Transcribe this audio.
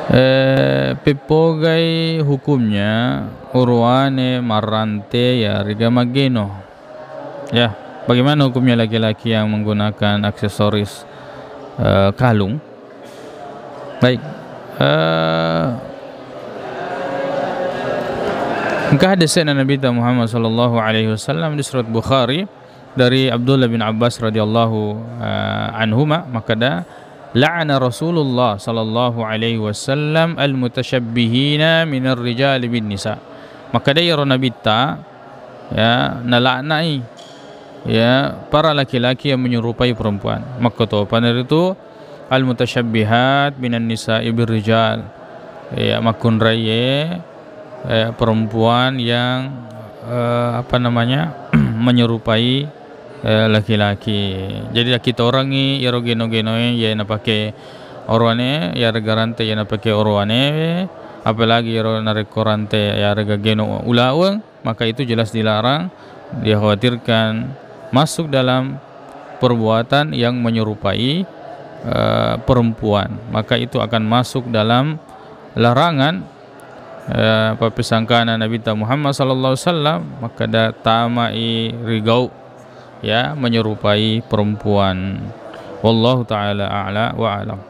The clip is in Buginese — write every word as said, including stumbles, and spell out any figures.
Eh, peppogai hukumnya orowane marrante ya riga maggeno. Ya, bagaimana hukumnya laki-laki yang menggunakan aksesoris, eh, kalung? Baik. Eh, engka hadisnya Nabi Muhammad sallallahu alaihi wasallam di surat Bukhari dari Abdullah bin Abbas radhiyallahu, eh, anhuma, makkeda, "La'ana Rasulullah sallallahu alaihi wasallam al-mutasyabbihina minar rijali bin nisa." Makkeda iyaro Nabitta, ya, nala'nai, ya, para laki-laki yang menyerupai perempuan. Makkotopa naritu al-mutasyabbihat minan nisa'i bir rijal. Ya, makkunraiye, eh, perempuan yang, eh, apa namanya, menyerupai, eh, laki-laki. Jadi, yakkitorangngi iyaro geno-genoe, ya, napake orowane, ya, rega rante, ya, napake orowane, apalagi iyaro narekko rante, ya, rega geno ulaweng, maka itu jelas dilarang, dikhawatirkan masuk dalam perbuatan yang menyerupai, eh, perempuan. Maka itu akan masuk dalam larangan, eh, pappesangkana Nabitta Muhammad sallallahu alaihi wasallam, makkeda tamai rigau, ya, menyerupai perempuan. Wallahu ta'ala a'la wa a'lam.